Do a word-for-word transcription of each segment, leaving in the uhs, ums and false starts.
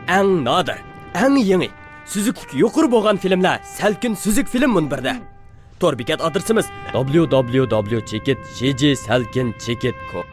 ئەڭ نادىر، ئەڭ يېڭى، سۈزۈكلۈكى يۇقىرى بولغان فىلىملەر سەلكىن سۈزۈك فىلىم مۇنبىرىدە. تور بېكەت ئادرېسىمىز: دابليۇ دابليۇ دابليۇ چېكىت جى جى سەلكىن چېكىت كوم.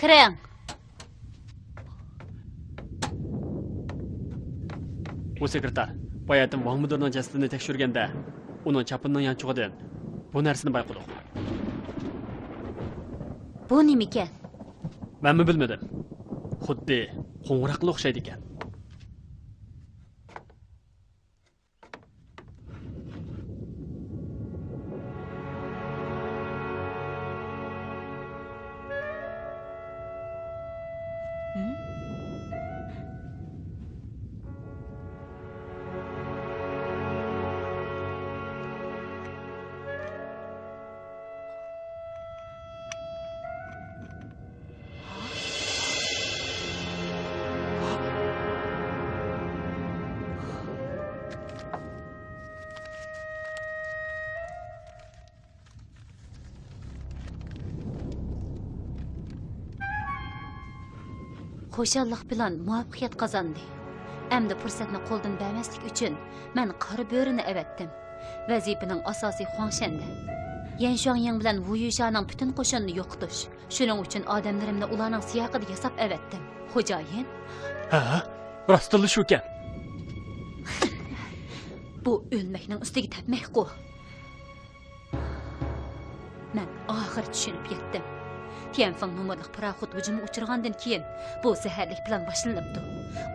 كىرىڭ. ئۇ سېكرېتار، باياتىن ۋاڭ مۇدىرنىڭ جەسىتىنى تەكشۈرگەندە، ئۇنىڭ چاپىنىنىڭ يانچۇقىدىن بۇ نەرسىنى بايقىدۇق. بۇ نېمىكەن؟ مەنمۇ بىلمىدىم. خۇددى قوڭغۇراققىلا ئوخشايدىكەن. خۇشاللىق بىلەن مۇۋەپپەقىيەت قازاندى. ئەمدى پۇرسەتنى قولدىن بەرمەسلىك ئۈچۈن مەن قارا بۆرىنى ئەۋەتتىم. ۋەزىپىنىڭ ئاساسى خۇاڭشەندە. يەن شۇاڭيىڭ بىلەن ۋۇ يۈشانىڭ پۈتۈن قوشۇنىنى يوقىتىش. شۇنىڭ ئۈچۈن ئادەملىرىمنى ئۇلارنىڭ سىياقىدا ياساپ ئەۋەتتىم. خوجايىن؟ ھە، راستتىنلا شۇكەن. بۇ ئۆلمەكنىڭ ئۈستىگە تەپمەكقۇ. مەن ئاخىرى چۈشىنىپ يەتتىم. تيەنفېڭ نومۇرلۇق پاراخوت ھۇجۇمغا ئۇچرىغاندىن كېيىن، بۇ زەھەرلىك پىلان باشلىنىپتۇ.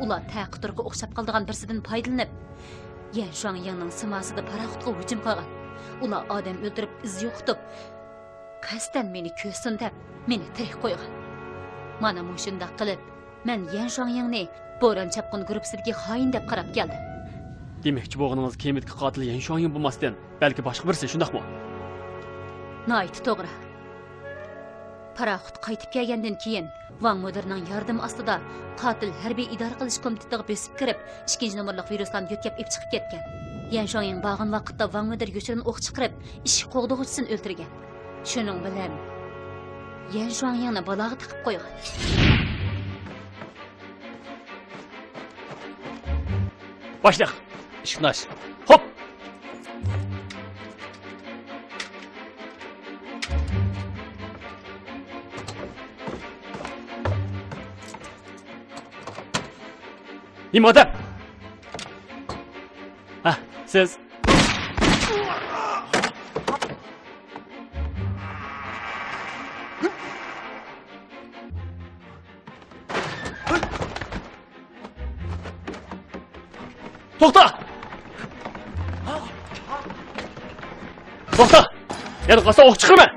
ئۇلار تەقى تۇرقى ئوخشاپ قالىدىغان بىرسىدىن پايدىلىنىپ، يەن شۇاڭيىڭنىڭ سىماسىدا پاراخوتقا ھۇجۇم قىلغان. ئۇلار ئادەم ئۆلتۈرۈپ، ئىز يوقىتىپ، قەستەن مېنى كۆرسۇن دەپ، مېنى تىرىك قويغان. مانا مۇشۇنداق قىلىپ، مەن يەن شۇاڭيىڭنى بوران چاپقۇن گۇرۇپپىسىدىكى خائىن دەپ قاراپ كەلدىم. دېمەكچى بولغىنىڭىز كېمىدىكى قاتىل يەن شۇاڭيىڭ بولماستىن، بەلكى باشقا بىرسى، شۇنداقمۇ؟ ناھايىتى توغرا. پاراخوت قايتىپ كەلگەندىن كېيىن، ۋاڭ مۇدىرنىڭ ياردىمى ئاستىدا قاتىل ھەربىي ئىدارە قىلىش كومىتېتىغا بۆسۈپ كىرىپ، ئىككىنچى نومۇرلۇق ۋىرۇسلارنى يۆتكەپ ئېلىپ چىقىپ كەتكەن. يەن شۇاڭيىڭ بارغان ۋاقىتتا ۋاڭ مۇدىر يوشۇرۇن ئوق چىقىرىپ، ئىشىك قوغدىغۇچىسىنى ئۆلتۈرگەن. شۇنىڭ بىلەن يەن شۇاڭيىڭنى بالاغا تىقىپ قويغان. باشلىق، ئىشىكنى ئاچ. خوپ! نېمە ئادەم؟ ھە، سىز؟ توختا! توختا! يەنە قالسا ئوق چىقىرىمەن!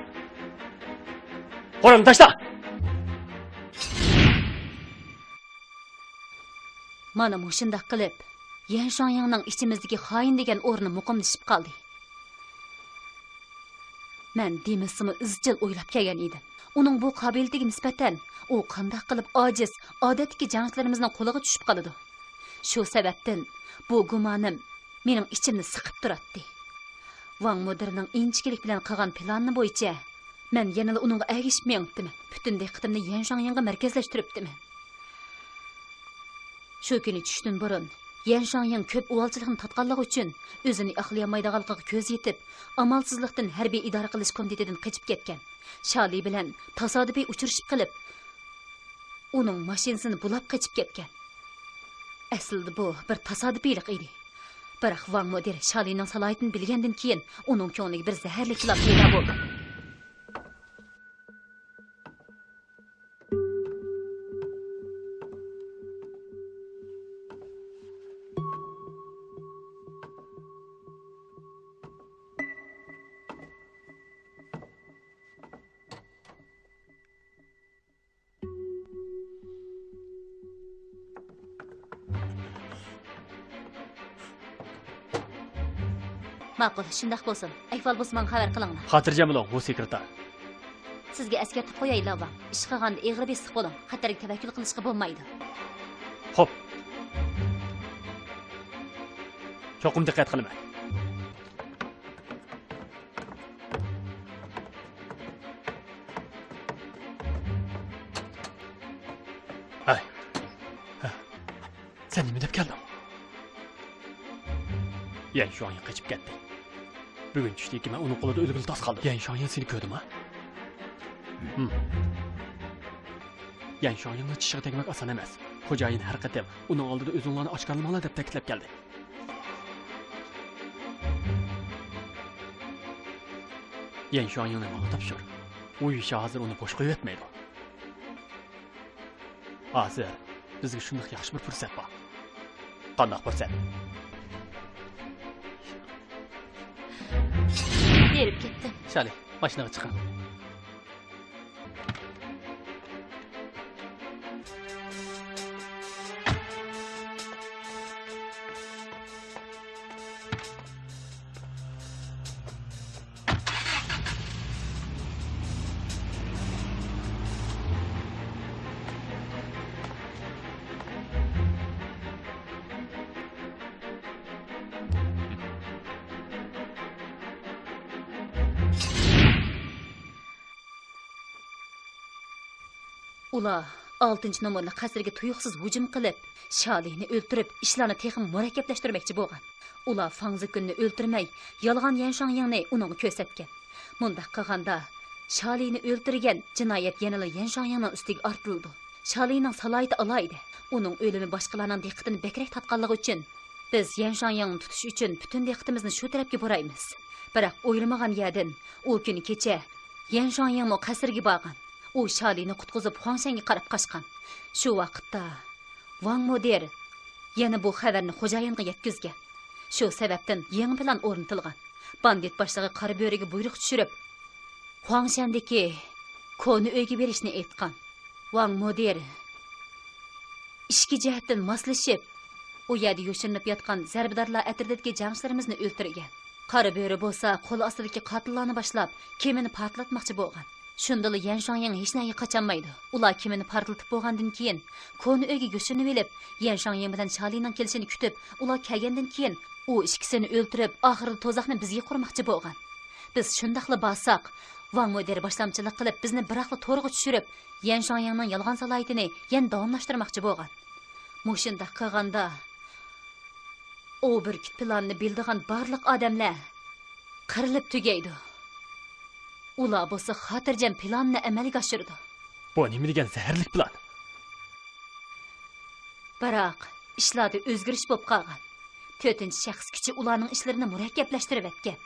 قورالنى تاشلا! مانا مۇشۇنداق قىلىپ، يەن شۇاڭيىڭنىڭ ئىچىمىزدىكى خائىن دېگەن ئورنى مۇقىملىشىپ قالدى. مەن دېمىسىمۇ ئىزچىل ئويلاپ كەلگەن ئىدىم. ئۇنىڭ بۇ قابىلىيىتىگە نىسبەتەن ئۇ قانداق قىلىپ ئاجىز، ئادەتتىكى جەڭچىلىرىمىزنىڭ قولىغا چۈشۈپ قالىدۇ؟ شۇ سەۋەبتىن بۇ گۇمانىم مېنىڭ ئىچىمنى سىقىپ تۇراتتى. ۋاڭ مۇدىرنىڭ ئىنچىكىلىك بىلەن قىلغان پىلانى بويىچە، مەن يەنىلا ئۇنىڭغا ئەگىشىپ مېڭىپتىمەن. پۈتۈن دىققىتىمنى يەن شۇاڭيىڭغا مەركەزلەشتۈرۈپتىمەن. شۇ كۈنى چۈشتىن بۇرۇن يەن شۇاڭيىڭ كۆپ ئۇۋالچىلىقنى تارتقانلىقى ئۈچۈن، ئۆزىنى ئاقلىيالمايدىغانلىقىغا كۆزى يېتىپ، ئامالسىزلىقتىن ھەربىي ئىدارە قىلىش كومىتېتىدىن قېچىپ كەتكەن. شالى بىلەن تاسادىپىي ئۇچرىشىپ قېلىپ، ئۇنىڭ ماشىنىسىنى بۇلاپ قېچىپ كەتكەن. ئەسلىدە بۇ بىر تاسادىپىيلىق ئىدى. بىراق ۋاڭ مۇدىر شالىنىڭ سالاھىيىتىنى بىلگەندىن كېيىن، ئۇنىڭ كۆڭلىگە بىر زەھەرلىك پىلان پەيدا بولدى. ماقۇل، شۇنداق بولسۇن. ئەھۋال بولسا ماڭا خەۋەر قىلىڭلار. خاتىرجەم بولۇڭ، ۋۇ سېكرېتار. سىزگە ئەسكەرتىپ قوياي، لاۋا. ئىش قىلغاندا ئېغىر بېسىق بولۇڭ. خەتەرگە تەۋەككۈل قىلىشقا بولمايدۇ. خوپ. چوقۇم دىققەت قىلىمەن. ھەي. ھە. سەن نېمە دەپ كەلدىڭ؟ يەن شۇاڭيىڭ قېچىپ كەتتى. بۈگۈن چۈشتىكى مەن ئۇنىڭ قولىدا ئۆلگىلى تاس قالدىم. يەن شۇاڭيىڭ سېنى كۆردىما؟ ھىم. يەن شۇاڭيىڭنىڭ چىشىغا تەگمەك ئاسان ئەمەس. خوجايىن ھەر قېتىم ئۇنىڭ ئالدىدا ئۆزۈڭلارنى ئاشكارىلىماڭلار دەپ تەكىتلەپ كەلدى. يەن شۇاڭيىڭنى ماڭا تاپشۇر. ۋۇ يۈشى ھازىر ئۇنى بوش قويۇۋەتمەيدۇ. ھازىر بىزگە شۇنداق ياخشى بىر پۇرسەت بار. قانداق پۇرسەت؟ بېرىپ كەتتىم. شالى، ماشىنىغا چىقىڭ. ئۇلار ئالتىنچى نومۇرلۇق قەسىرگە تۇيۇقسىز ھۇجۇم قىلىپ، شالىنى ئۆلتۈرۈپ، ئىشلارنى تېخىمۇ مۇرەككەپلەشتۈرمەكچى بولغان. ئۇلار فاڭ زېكۈننى ئۆلتۈرمەي، يالغان يەن شاڭيىڭنى ئۇنىڭغا كۆرسەتكەن. مۇنداق قىلغاندا، شالىنى ئۆلتۈرگەن جىنايەت يەنىلا يەن شاڭيىڭنىڭ ئۈستىگە ئارتىلىدۇ. شالىنىڭ سالاھىيىتى ئالاھىدە. ئۇنىڭ ئۆلۈمى باشقىلارنىڭ دىققىتىنى بەكرەك تارتقانلىقى ئۈچۈن، بىز يەن شاڭيىڭنى تۇتۇش ئۈچۈن پۈتۈن دىققىتىمىزنى شۇ تەرەپكە بۇرايمىز. بىراق ئويلىمىغان يەردىن ئۇ كۈنى كېچە يەن شاڭيىڭمۇ قەسىرگە بارغان. ئۇ شالىنى قۇتقۇزۇپ، خۇاڭشەنگە قاراپ قاچقان. شۇ ۋاقىتتا ۋاڭ مۇدىر يەنە بۇ خەۋەرنى خوجايىنغا يەتكۈزگەن. شۇ سەۋەبتىن يېڭى پىلان ئورنىتىلغان. باندىت باشلىقى قارا بۆرىگە بۇيرۇق چۈشۈرۈپ، خۇاڭشەندىكى كونا ئۆيگە بېرىشنى ئېيتقان. ۋاڭ مۇدىر ئىچكى جەھەتتىن ماسلىشىپ، ئۇ يەردە يوشۇرۇنۇپ ياتقان زەربىدارلار ئەترىتىدىكى جەڭچىلىرىمىزنى ئۆلتۈرگەن. قارا بۆرە بولسا قول ئاستىدىكى قاتىللارنى باشلاپ، كېمىنى پارتلاتماقچى بولغان. شۇندىلا يەن شاڭيىڭ ھېچنەگە قاچالمايدۇ. ئۇلار كېمىنى پارتلىتىپ بولغاندىن كېيىن، كونا ئۆيگە يوشۇرۇنۇۋېلىپ، يەن شاڭيىڭ بىلەن شالىنىڭ كېلىشىنى كۈتۈپ، ئۇلار كەلگەندىن كېيىن، ئۇ ئىككىسىنى ئۆلتۈرۈپ، ئاخىرىدا تۇزاقنى بىزگە قۇرماقچى بولغان. بىز شۇنداقلا بارساق، ۋاڭ مۇدىر باشلامچىلىق قىلىپ، بىزنى بىراقلا تورغا چۈشۈرۈپ، يەن شاڭيىڭنىڭ يالغان سالاھىيىتىنى يەنە داۋاملاشتۇرماقچى بولغان. مۇشۇنداق قىلغاندا، ئۇ بۈركۈت پىلانىنى بىلىدىغان بارلىق ئادەملەر قىرىلىپ تۈگەيدۇ. ئۇلار بولسا خاتىرجەم پىلاننى ئەمەلگە ئاشۇرىدۇ. بۇ نېمە دېگەن زەھەرلىك پىلان؟ بىراق، ئىشلاردا ئۆزگىرىش بولۇپ قالغان. تۆتىنچى شەخس كۈچى ئۇلارنىڭ ئىشلىرىنى مۇرەككەپلەشتۈرۈۋەتكەن.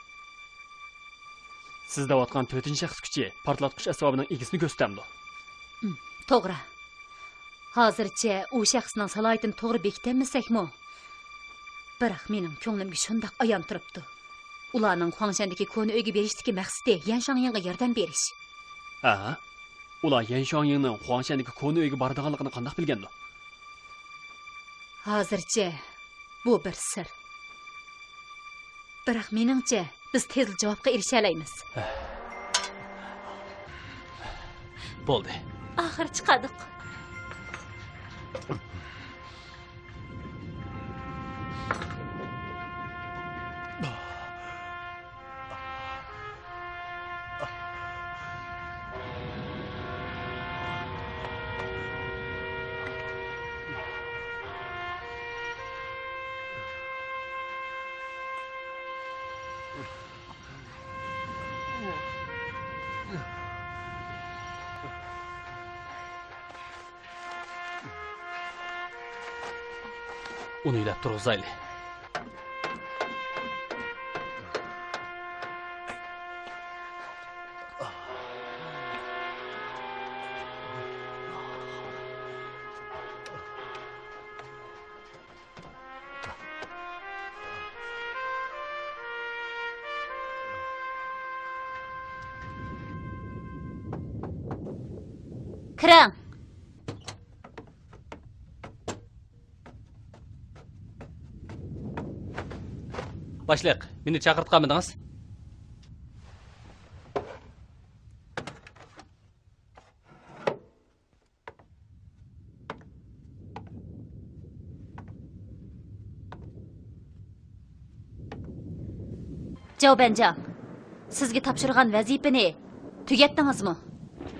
سىز دەۋاتقان تۆتىنچى شەخس كۈچى پارتلاتقۇچ ئەسۋابىنىڭ ئىگىسىنى كۆرسىتەمدۇ؟ ئىم، توغرا. ھازىرچە ئۇ شەخسنىڭ سالاھىيىتىنى توغرا بېكىتەلمىسەكمۇ، بىراق مېنىڭ كۆڭلۈمگە شۇنداق ئايان تۇرۇپتۇ. ئۇلارنىڭ خۇاڭشەندىكى كونا ئۆيگە بېرىشتىكى مەقسىتى يەن شاڭيىڭغا ياردەم بېرىش. ھە؟ ئۇلار يەن شاڭيىڭنىڭ خۇاڭشەندىكى كونا ئۆيگە بارىدىغانلىقىنى قانداق بىلگەندۇ؟ ھازىرچە بۇ بىر سىر. بىراق مېنىڭچە، بىز تېزلا جاۋابقا ئېرىشەلەيمىز. بولدى. ئاخىرى چىقاردۇق. ئۇنى ئېلىپ تۇرغۇزايلى. كىرىڭ. باشلىق، مېنى چاقىرتقانمىدىڭىز؟ جاۋ بەنجاڭ، سىزگە تاپشۇرغان ۋەزىپىنى تۈگەتتىڭىزمۇ؟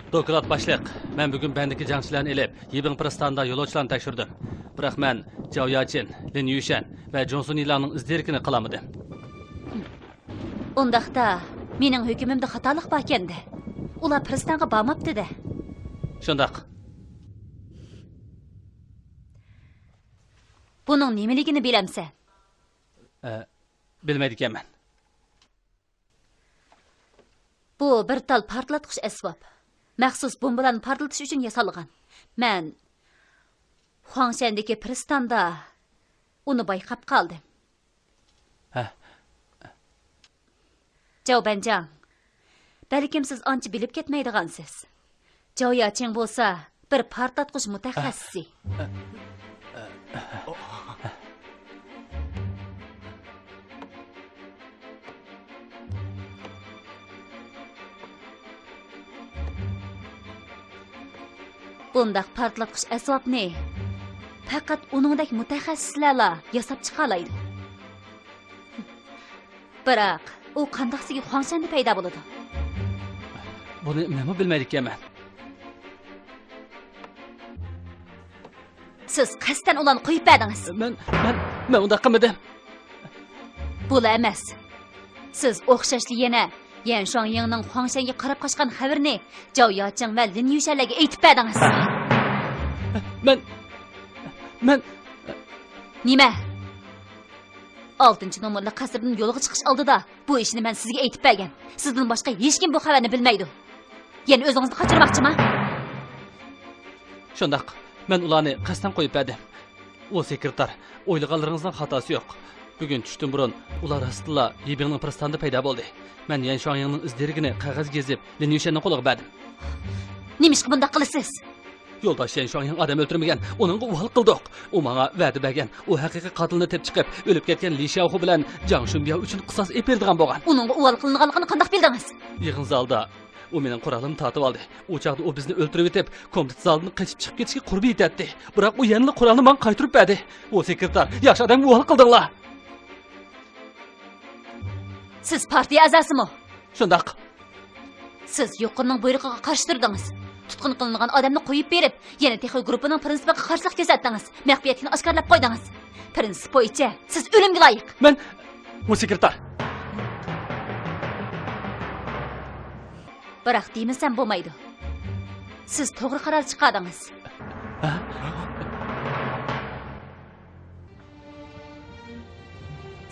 دوكلات باشلىق، مەن بۈگۈن بەندىكى جەڭچىلەرنى ئېلىپ، يىبىڭ پىرىستانىدا يولۇچىلارنى تەكشۈردۈم. بىراق مەن جاۋ ياچىن، لىن يۈشەن ۋە جۇڭسۇن يىلانىڭ ئىز دېرىكىنى قىلالمىدىم. ئۇنداقتا، مېنىڭ ھۆكۈمۈمدە خاتالىق باركەن-دە. ئۇلار پىرىستانغا بارماپتۇ-دە. شۇنداق. بۇنىڭ نېمىلىكىنى بىلەمسەن؟ ئە، بىلمەيدىكەنمەن. بۇ بىر تال پارتلاتقۇچ ئەسۋاب. مەخسۇس بومبىلارنى پارتلىتىش ئۈچۈن ياسالغان. مەن خۇاڭشەندىكى پىرىستاندا ئۇنى بايقاپ قالدىم. ھە. جاۋ بەنجاڭ، بەلكىم سىز ئانچە بىلىپ كەتمەيدىغانسىز. جاۋ ياچىڭ بولسا بىر پارتلاتقۇچ مۇتەخەسسىسى. بۇنداق پارتلاتقۇچ ئەسۋابنى پەقەت ئۇنىڭدەك مۇتەخەسسىسلەرلا ياساپ چىقالايدۇ. بىراق، ئۇ قانداقسىگە خۇاڭشەندە پەيدا بولىدۇ؟ بۇنى مەنمۇ بىلمەيدىكەنمەن. سىز قەستەن ئۇلارنى قويۇپ بەردىڭىز. مەن، مەن، مەن ئۇنداق قىلمىدىم. بۇلا ئەمەس. سىز ئوخشاشلا يەنە يەن شۇاڭيىڭنىڭ خۇاڭشەنگە قاراپ قاچقان خەۋىرىنى جاۋ ياچىڭ ۋە لىن يۈشەنلەرگە ئېيتىپ بەردىڭىز. مەن، مەن. نېمە؟ ئالتىنچى نومۇرلۇق قەسىردىن يولغا چىقىش ئالدىدا بۇ ئىشنى مەن سىزگە ئېيتىپ بەرگەن. سىزدىن باشقا ھېچكىم بۇ خەۋەرنى بىلمەيدۇ. يەنە ئۆزىڭىزنى قاچۇرماقچىما؟ شۇنداق. مەن ئۇلارنى قەستەن قويۇپ بەردىم. ئۇ سېكرېتار، ئويلىغانلىرىڭىزنىڭ خاتاسى يوق. بۈگۈن چۈشتىن بۇرۇن ئۇلار راستتىنلا يىبىڭنىڭ پىرىستانىدا پەيدا بولدى. مەن يەن شۇاڭيىڭنىڭ ئىز دېرىكىنى قەغەزگە يېزىپ، لىن يۈشەننىڭ قولىغا بەردىم. نېمىشقا بۇنداق قىلىسىز؟ يولداش يەن شۇاڭيىڭ ئادەم ئۆلتۈرمىگەن، ئۇنىڭغا ئۇۋال قىلدۇق. ئۇ ماڭا ۋەدە بەرگەن، ئۇ ھەقىقىي قاتىلنى تېپىپ چىقىپ، ئۆلۈپ كەتكەن لى شياۋخۇ بىلەن جاڭ شۈنبياۋ ئۈچۈن قىساس ئېلىپ بېرىدىغان بولغان. ئۇنىڭغا ئۇۋال قىلىنغانلىقىنى قانداق بىلدىڭىز؟ يىغىن زالىدا ئۇ مېنىڭ قورالىمنى تارتىۋالدى. ئۇ چاغدا ئۇ بىزنى ئۆلتۈرۈۋېتىپ، كومىتېت زالىدىن قېچىپ چىقىپ كېتىشكە قۇربى يېتەتتى. بىراق ئۇ يەنىلا قورالنى ماڭا قايتۇرۇپ بەردى. ئۇ سېكرېتار، ياخشى ئادەمگە ئۇۋال قىلدىڭلار. سىز پارتىيە ئەزاسىمۇ؟ شۇنداق. سىز يۇقىرىنىڭ بۇيرۇقىغا قارشى تۇردىڭىز. تۇتقۇن قىلىنغان ئادەمنى قويۇپ بېرىپ، يەنە تېخى گۇرۇپپىنىڭ پىرىنسىپىغا قارشىلىق كۆرسەتتىڭىز. مەخپىيەتلىكنى ئاشكارىلاپ قويدىڭىز. پىرىنسىپ بويىچە سىز ئۆلۈمگە لايىق. مەن، بۇ سېكرېتار. بىراق دېمىسەم بولمايدۇ. سىز توغرا قارار چىقاردىڭىز. ھە؟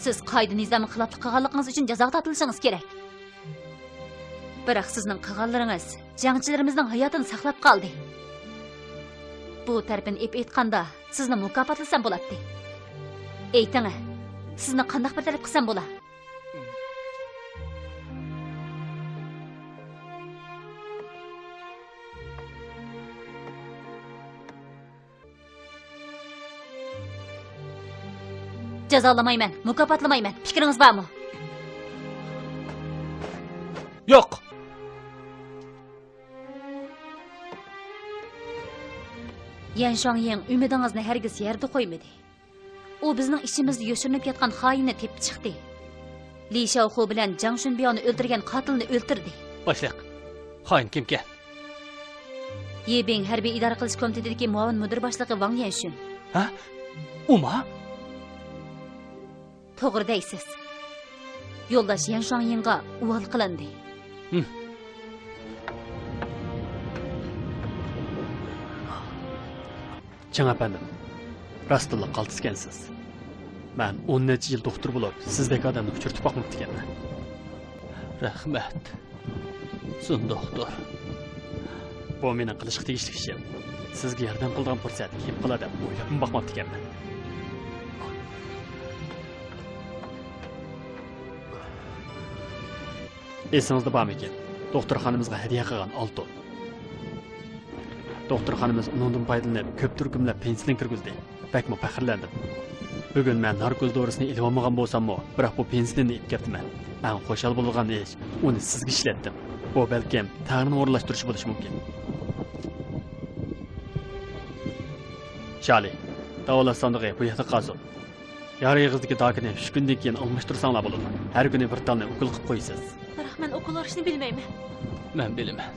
سىز قائىدە-نىزامغا خىلاپلىق قىلغانلىقىڭىز ئۈچۈن جازاغا تارتىلىشىڭىز كېرەك. بىراق سىزنىڭ قىلغانلىرىڭىز جەڭچىلىرىمىزنىڭ ھاياتىنى ساقلاپ قالدى. بۇ تەرىپىنى ئېلىپ ئېيتقاندا، سىزنى مۇكاپاتلىسام بولاتتى. ئېيتىڭە، سىزنى قانداق بىر تەرەپ قىلسام بولا؟ جازالىمايمەن، مۇكاپاتلىمايمەن. پىكرىڭىز بارمۇ؟ يوق. يەن شۇاڭيىڭ ئۈمىدىڭىزنى ھەرگىز يەردە قويمىدى. ئۇ بىزنىڭ ئىچىمىزدە يوشۇرۇنۇپ ياتقان خائىننى تېپىپ چىقتى. لى شياۋخۇ بىلەن جاڭ شۈنبياۋنى ئۆلتۈرگەن قاتىلنى ئۆلتۈردى. باشلىق، خائىن كىمكەن؟ يىبىڭ ھەربىي ئىدارە قىلىش كومىتېتىدىكى مۇئاۋىن مۇدىر باشلىقى ۋاڭ يەنشۈن. ھە؟ ئۇما؟ توغرا دەيسىز. يولداش يەن شۇاڭيىڭغا ئۇۋال قىلىندى. ھىم. چىڭ ئەپەندىم، راستتىنلا قالتىسكەنسىز. مەن ئون نەچچە يىل دوختۇر بولۇپ، سىزدەك ئادەمنى ئۇچرىتىپ باقماپتىكەنمەن. رەھمەت، سۇن دوختۇر. بۇ مېنىڭ قىلىشقا تېگىشلىك ئىشىم. سىزگە ياردەم قىلىدىغان پۇرسەت كېلىپ قالار دەپ ئويلاپمۇ باقماپتىكەنمەن. ئېسىڭىزدە بارمىكىن، دوختۇرخانىمىزغا ھەدىيە قىلغان ئالتۇن؟ دوختۇرخانىمىز ئۇنىڭدىن پايدىلىنىپ، كۆپ تۈركۈملەپ پېنسىلىن كىرگۈزدى. بەكمۇ پەخىرلەندىم. بۈگۈن مەن ناركوز دورىسىنى ئېلىۋالمىغان بولساممۇ، بىراق بۇ پېنسىلىننى ئېلىپ كەپتىمەن. ئەڭ خۇشال بولىدىغان ئىش، ئۇنى سىزگە ئىشلەتتىم. بۇ بەلكىم تەڭرىنىڭ ئورۇنلاشتۇرۇشى بولۇشى مۇمكىن. شالى، داۋالاش ساندۇقى بۇ يەردە قالسۇن. يارا ئېغىزدىكى داكىنى ئۈچ كۈندىن كېيىن ئالماشتۇرساڭلار بولىدۇ. ھەر كۈنى بىر تالنى ئوكۇل قىلىپ قويىسىز. بىراق مەن ئوكۇل ئۇرۇشنى بىلمەيمەن. مەن بىلىمەن.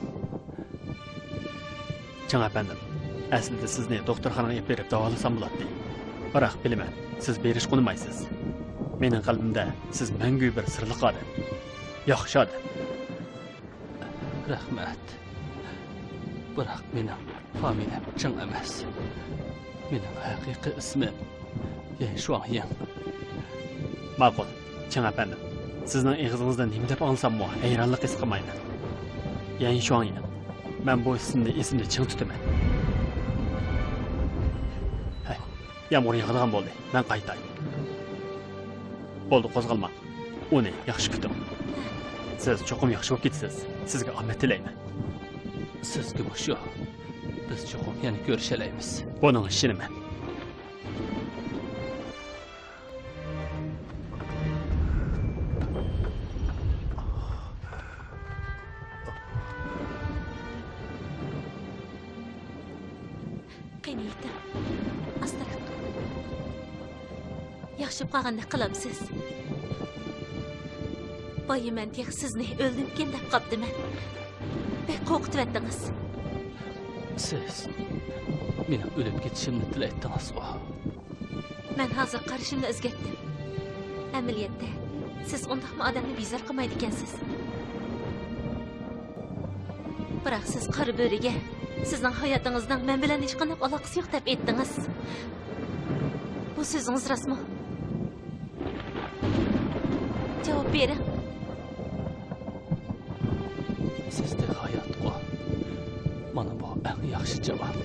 چىڭ ئەپەندىم، ئەسلىدە سىزنى دوختۇرخانىغا ئېلىپ بېرىپ داۋالىسام بولاتتى. بىراق بىلىمەن، سىز بېرىشقا ئۇنىمايسىز. مېنىڭ قەلبىمدە سىز مەڭگۈ بىر سىرلىق ئادەم. ياخشى ئادەم. رەھمەت. بىراق مېنىڭ فامىلەم چىڭ ئەمەس. مېنىڭ ھەقىقىي ئىسمىم يەن شۇاڭيىڭ. ماقۇل، چىڭ ئەپەندىم. سىزنىڭ ئېغىزىڭىزدىن نېمە دەپ ئاڭلىساممۇ ھەيرانلىق ھېس قىلمايمەن. يەن شۇاڭيىڭ. مەن بۇ ئىسىمنى ئېسىمدە چىڭ تۇتىمەن. ھەي، يامغۇر ياغىدىغان بولدى. مەن قايتاي. بولدى، قوزغالماڭ. ئۇنى ياخشى كۈتۈڭ. سىز چوقۇم ياخشى بولۇپ كېتىسىز. سىزگە ئامەت تىلەيمەن. سىزگىمۇ شۇ. بىز چوقۇم يەنە كۆرۈشەلەيمىز. بۇنىڭغا ئىشىنىمەن. قېنى يېتىڭ. ئاستىراق. ياخشى بولۇپ قالغاندەك قىلامسىز؟ بايا مەن تېخى سىزنى ئۆلدۈمكەن دەپ قاپتىمەن. بەك قورقۇتۇۋەتتىڭىز. سىز مېنىڭ ئۆلۈپ كېتىشىمنى تىلەيتتىڭىزغۇ؟ مەن ھازىر قارىشىمنى ئۆزگەرتتىم. ئەمەلىيەتتە، سىز ئۇنداقمۇ ئادەمنى بىزار قىلمايدىكەنسىز. بىراق سىز قارا بۆرىگە سىزنىڭ ھاياتىڭىزنىڭ مەن بىلەن ھېچقانداق ئالاقىسى يوق دەپ ئېيتتىڭىز. بۇ سۆزىڭىز راستمۇ؟ جاۋاب بېرىڭ. سىز تېخى ھاياتقۇ. مانا بۇ ئەڭ ياخشى جاۋاب.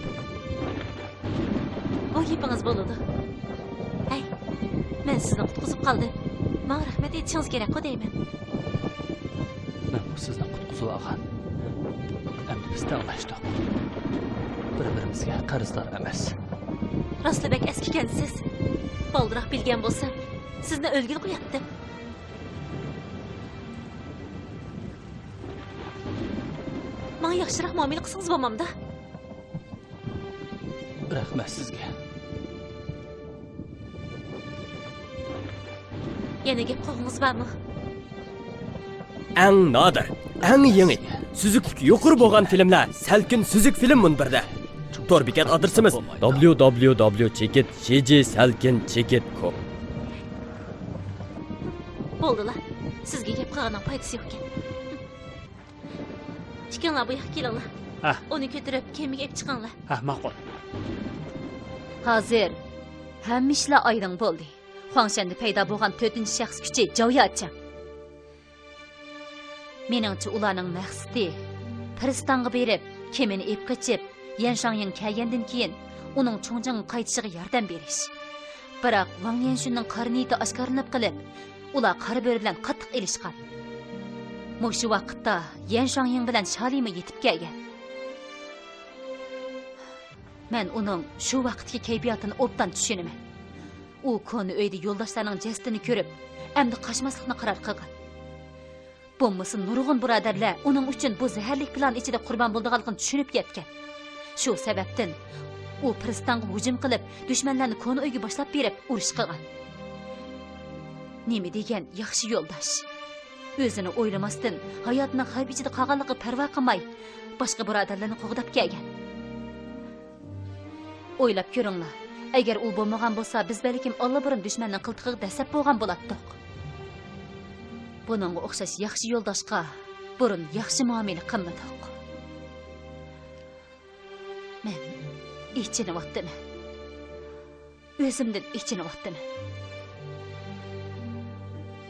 بۇ گېپىڭىز بولىدۇ. ھەي، مەن سىزنى قۇتقۇزۇپ قالدىم. ماڭا رەھمەت ئېيتىشىڭىز كېرەكقۇ دەيمەن. مەنمۇ سىزنى قۇتقۇزۇۋالغان. ئەمدى بىز تەڭلەشتۇق. بىر-بىرىمىزگە قەرزدار ئەمەس. راستلا بەك ئەسكىكەنسىز. بالدۇرراق بىلگەن بولسام، سىزنى ئۆلگىلى قوياتتىم. ماڭا ياخشىراق مۇئامىلە قىلسىڭىز بولمامدا؟ رەھمەت سىزگە. يەنە گەپ قىلغۇڭىز بارمۇ؟ ئەڭ نادىر، ئەڭ يېڭى، سۈزۈكلۈكى يۇقىرى بولغان فىلىملەر سەلكىن سۈزۈك فىلىم مۇنبىرىدە. تور بېكەت ئادرېسىمىز دابليۇ دابليۇ دابليۇ چېكىت شى جى سەلكىن چېكىت كوم. بولدىلا، سىزگە گەپ قىلغاننىڭ پايدىسى يوقكەن. ئىككىڭلار بۇ ياققا كېلىڭلار. ھە. ئۇنى كۆتۈرۈپ كېمىگە ئېلىپ چىقىڭلار. ھە، ماقۇل. ھازىر ھەممە ئىشلار ئايدىڭ بولدى. خۇاڭشەندە پەيدا بولغان تۆتىنچى شەخس كۈچى جاۋياچىڭ. مېنىڭچە، ئۇلارنىڭ مەقسىتى پىرىستانغا بېرىپ، كېمىنى ئېلىپ قېچىپ، يەن شاڭيىڭ كەلگەندىن كېيىن ئۇنىڭ چۇڭجىڭغا قايتىشىغا ياردەم بېرىش. بىراق ۋاڭ يەنشۈننىڭ قارا نىيىتى ئاشكارىلىنىپ قېلىپ، ئۇلار قارا بۆرە بىلەن قاتتىق ئېلىشقان. مۇشۇ ۋاقىتتا يەن شاڭيىڭ بىلەن شالىمۇ يېتىپ كەلگەن. مەن ئۇنىڭ شۇ ۋاقىتتىكى كەيپىياتىنى ئوبدان چۈشىنىمەن. ئۇ كونا ئۆيدە يولداشلارنىڭ جەسىتىنى كۆرۈپ، ئەمدى قاچماسلىقنى قارار قىلغان. بولمىسا نۇرغۇن بۇرادەرلەر ئۇنىڭ ئۈچۈن بۇ زەھەرلىك پىلان ئىچىدە قۇربان بولىدىغانلىقىنى چۈشىنىپ يەتكەن. شۇ سەۋەبتىن ئۇ پىرىستانغا ھۇجۇم قىلىپ، دۈشمەنلەرنى كونا ئۆيگە باشلاپ بېرىپ ئۇرۇش قىلغان. نېمە دېگەن ياخشى يولداش! ئۆزىنى ئويلىماستىن، ھاياتىنىڭ خەۋپ ئىچىدە قالغانلىقىغا پەرۋا قىلماي، باشقا بۇرادەرلەرنى قوغداپ كەلگەن. ئويلاپ كۆرۈڭلار، ئەگەر ئۇ بولمىغان بولسا، بىز بەلكىم ئاللىبۇرۇن دۈشمەننىڭ قىلتىقىغا دەسسەپ بولغان بولاتتۇق. بۇنىڭغا ئوخشاش ياخشى يولداشقا بۇرۇن ياخشى مۇئامىلە قىلمىدۇق. مەن ئېچىنىۋاتىمەن. ئۆزۈمدىن ئېچىنىۋاتىمەن.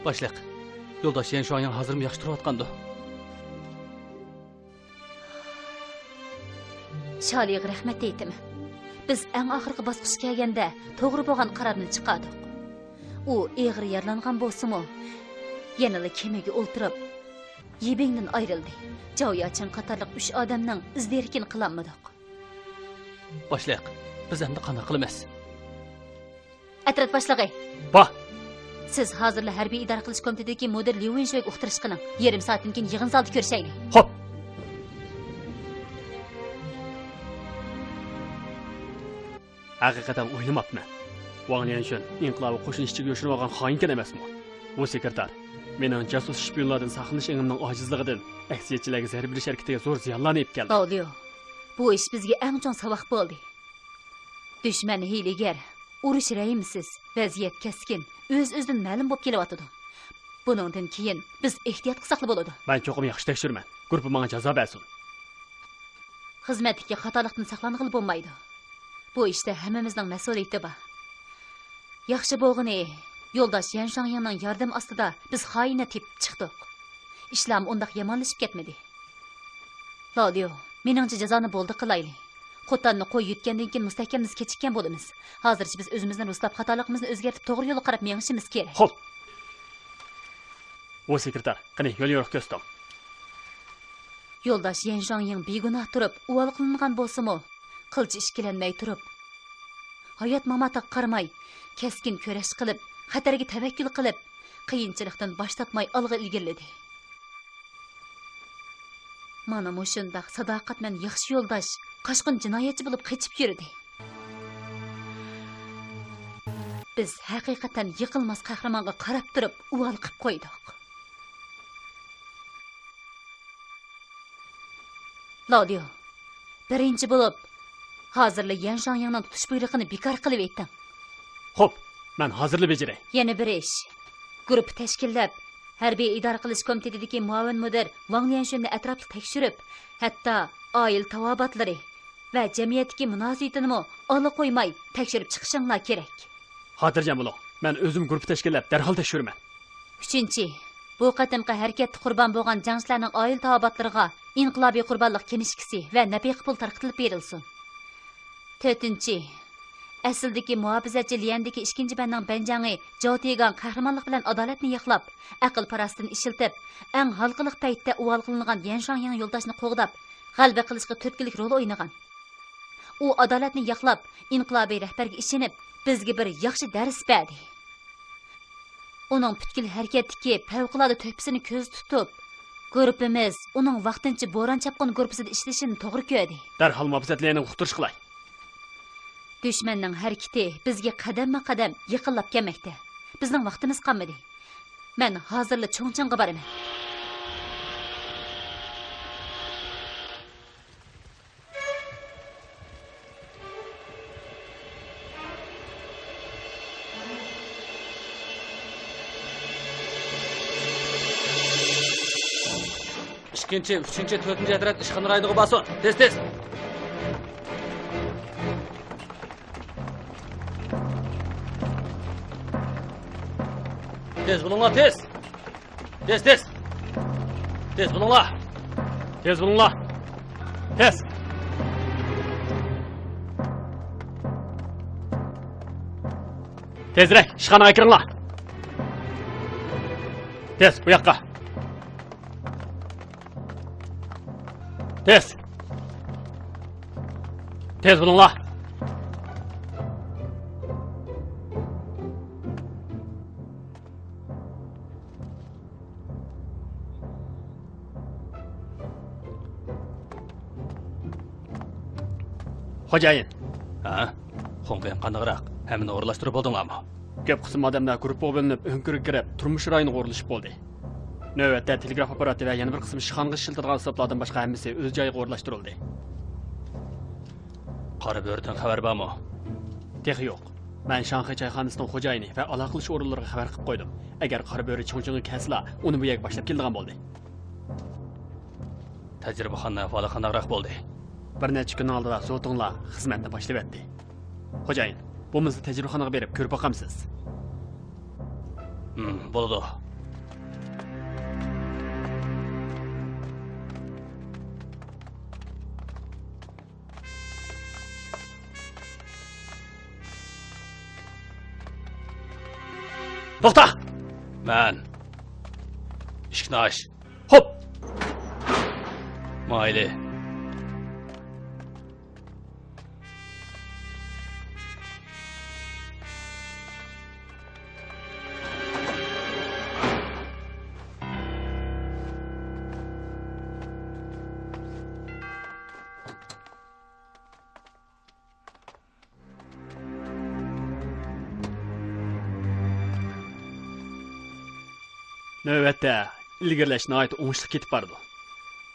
باشلىق، يولداش يەن شۇاڭيىڭ ھازىرمۇ ياخشى تۇرۇۋاتقاندۇ؟ شالىغا رەھمەت ئېيتىمەن. بىز ئەڭ ئاخىرقى باسقۇچقا كەلگەندە توغرا بولغان قارارنى چىقاردۇق. ئۇ ئېغىر يارىلانغان بولسىمۇ، يەنىلا كېمىگە ئولتۇرۇپ، يىبىڭدىن ئايرىلدى. جاۋ ياچىڭ قاتارلىق ئۈچ ئادەمنىڭ ئىز دېرىكىنى قىلالمىدۇق. باشلىق، بىز ئەمدى قانداق قىلىمىز؟ ئەترەت باشلىقى. با! سىز ھازىرلا ھەربىي ئىدارە قىلىش كومىتېتىدىكى مۇدىر ليۇ ۋېنشۈيگە ئۇقتۇرۇش قىلىڭ. يېرىم سائەتتىن كېيىن يىغىن زالىدا كۆرۈشەيلى. خوپ! ھەقىقەتەن ئويلىماپتىمەن. ۋاڭ ليەنشۈن ئىنقىلابىي قوشۇن ئىچىگە يوشۇرۇۋالغان خائىنكەن ئەمەسمۇ؟ ۋۇ سېكرېتار، مېنىڭ جاسۇس شپىيونلاردىن ساقلىنىش ئېڭىمنىڭ ئاجىزلىقىدىن ئەكسىيەتچىلەرگە زەربە بېرىش ھەرىكىتىگە زور زىيانلارنى ئېلىپ كەلدى. لاۋدىيو، بۇ ئىش بىزگە ئەڭ چوڭ ساۋاق بولدى. دۈشمەن ھىيلىگەر، ئۇرۇش رەھىمسىز، ۋەزىيەت كەسكىن، ئۆز-ئۆزىدىن مەلۇم بولۇپ كېلىۋاتىدۇ. بۇنىڭدىن كېيىن بىز ئېھتىيات قىلساقلا بولىدۇ. مەن چوقۇم ياخشى تەكشۈرىمەن. گۇرۇپپا ماڭا جازا بەرسۇن. خىزمەتتىكى خاتالىقتىن ساقلانغىلى بولمايدۇ. بۇ ئىشتا ھەممىمىزنىڭ مەسئۇلىيىتى بار. ياخشى بولغىنى، يولداش يەن شاڭيىڭنىڭ ياردىمى ئاستىدا بىز خائىننى تېپىپ چىقتۇق. ئىشلارمۇ ئۇنداق يامانلىشىپ كەتمىدى. لاۋدىيو، مېنىڭچە جازانى بولدى قىلايلى. قوتاننى قوي يۈتكەندىن كېيىن مۇستەھكەملىسە كېچىككەن بولىمىز. ھازىرچە بىز ئۆزىمىزنى رۇسلاپ، خاتالىقىمىزنى ئۆزگەرتىپ، توغرا يولغا قاراپ مېڭىشىمىز كېرەك. خوپ! ۋۇ سېكرېتار، قېنى، يول يورۇق كۆرسىتىڭ. يولداش يەن شاڭيىڭ بىگۇناھ تۇرۇپ، ئۇۋال قىلىنغان بولسىمۇ، قىلچە ئىككىلەنمەي تۇرۇپ، ھايات-ماماتىغا قارىماي، كەسكىن كۈرەش قىلىپ، خەتەرگە تەۋەككۈل قىلىپ، قىيىنچىلىقتىن باش تارتماي ئالغا ئىلگىرىلىدى. مانا مۇشۇنداق ساداقەتمەن ياخشى يولداش قاچقۇن جىنايەتچى بولۇپ قېچىپ يۈردى. بىز ھەقىقەتەن يىقىلماس قەھرىمانغا قاراپ تۇرۇپ ئۇۋال قىپ قويدۇق. لاۋدىيو، بىرىنچى بولۇپ، ھازىرلا يەن شاڭيىڭنىڭ تۇتۇش بۇيرۇقىنى بىكار قىلىۋېتىڭ. خوپ، مەن ھازىرلا بېجىرەي. يەنە بىر ئىش. گۇرۇپپا تەشكىللەپ، ھەربىي ئىدارە قىلىش كومىتېتىدىكى مۇئاۋىن مۇدىر ۋاڭ ليەنشۈننى ئەتراپلىق تەكشۈرۈپ، ھەتتا ئائىلە تاۋابىئاتلىرى ۋە جەمئىيەتتىكى مۇناسىۋىتىنىمۇ ئالا قويماي تەكشۈرۈپ چىقىشىڭلار كېرەك. خاتىرجەم بولۇڭ، مەن ئۆزۈم گۇرۇپپا تەشكىللەپ، دەرھال تەكشۈرىمەن. ئۈچىنچى، بۇ قېتىمقى ھەرىكەتتە قۇربان بولغان جەڭچىلەرنىڭ ئائىلە تاۋابىئاتلىرىغا ئىنقىلابىي قۇربانلىق كىنىشكىسى ۋە نەپىقە پۇلى تارقىتىلىپ بېرىلسۇن. تۆتىنچى، ئەسلىدىكى مۇھاپىزەتچى ليەندىكى ئىككىنچى بەننىڭ بەنجاڭى جاۋ تىگاڭ قەھرىمانلىق بىلەن ئادالەتنى ياقلاپ، ئەقىل-پاراسىتىنى ئىشلىتىپ، ئەڭ ھالقىلىق پەيتتە ئۇۋال قىلىنغان يەن شاڭيىڭ يولداشنى قوغداپ، غەلىبە قىلىشقا تۈرتكىلىك رول ئوينىغان. ئۇ ئادالەتنى ياقلاپ، ئىنقىلابىي رەھبەرگە ئىشىنىپ، بىزگە بىر ياخشى دەرس بەردى. ئۇنىڭ پۈتكۈل ھەرىكەتتىكى پەۋقۇلئاددە تۆھپىسىنى كۆزدە تۇتۇپ، گۇرۇپپىمىز ئۇنىڭ ۋاقتىنچە بوران چاپقۇن گۇرۇپپىسىدا ئىشلىشىنى توغرا كۆردى. دەرھال مۇھاپىزەت ليەنىنى ئۇقتۇرۇش قىلاي. دۈشمەننىڭ ھەرىكىتى بىزگە قەدەممۇ قەدەم يېقىنلاپ كەلمەكتە. بىزنىڭ ۋاقتىمىز قالمىدى. مەن ھازىرلا چۇڭچىڭغا بارىمەن. ئىككىنچى، ئۈچىنچى، تۆتىنچى ئەترەت ئىشخانا رايونىغا بارسۇن. تېز، تېز. تېز بولۇڭلار، تېز. تېز، تېز. تېز بولۇڭلار. تېز بولۇڭلار. تېز. تېزرەك، ئىشخانىغا كىرىڭلار. تېز، بۇ ياققا. تېز. تېز بولۇڭلار. خوجايىن. ھە؟ خۇڭقىڭ قانداقراق؟ ھەممىنى ئورۇنلاشتۇرۇپ بولدۇڭلارمۇ؟ كۆپ قىسىم ئادەملەر گۇرۇپپىغا بۆلۈنۈپ، ئۆڭكۈرگە كىرىپ، تۇرمۇش رايونىغا ئورۇنلىشىپ بولدى. نۆۋەتتە تېلېگراف ئاپپاراتى ۋە يەنە بىر قىسىم ئىشخانىغا ئىشلىتىدىغان ئەسۋابلاردىن باشقا ھەممىسى ئۆز جايىغا ئورۇنلاشتۇرۇلدى. قارا بۆرىدىن خەۋەر بارمۇ؟ تېخى يوق. مەن شاڭخەي چايخانىسىنىڭ خوجايىنى ۋە ئالاقىلىشىش ئورۇنلىرىغا خەۋەر قىلىپ قويدۇم. ئەگەر قارا بۆرە چۇڭچىڭغا كەلسىلا، ئۇنى بۇ يەرگە باشلاپ كېلىدىغان بولدى. تەجرىبىخانا ئەھۋالى قانداقراق بولدى؟ بىر نەچچە كۈننىڭ ئالدىدا زوتۇڭلار خىزمەتنى باشلىۋەتتى. خوجايىن، بولمىسا تەجرىبىخانىغا بېرىپ كۆرۈپ باقامسىز؟ ھىم، بولىدۇ. توختا! مەن. ئىشىكنى ئاچ. خوپ! مايلى. نۆۋەتتە ئىلگىرىلەش ناھايىتى ئوڭۇشلۇق كېتىپ بارىدۇ.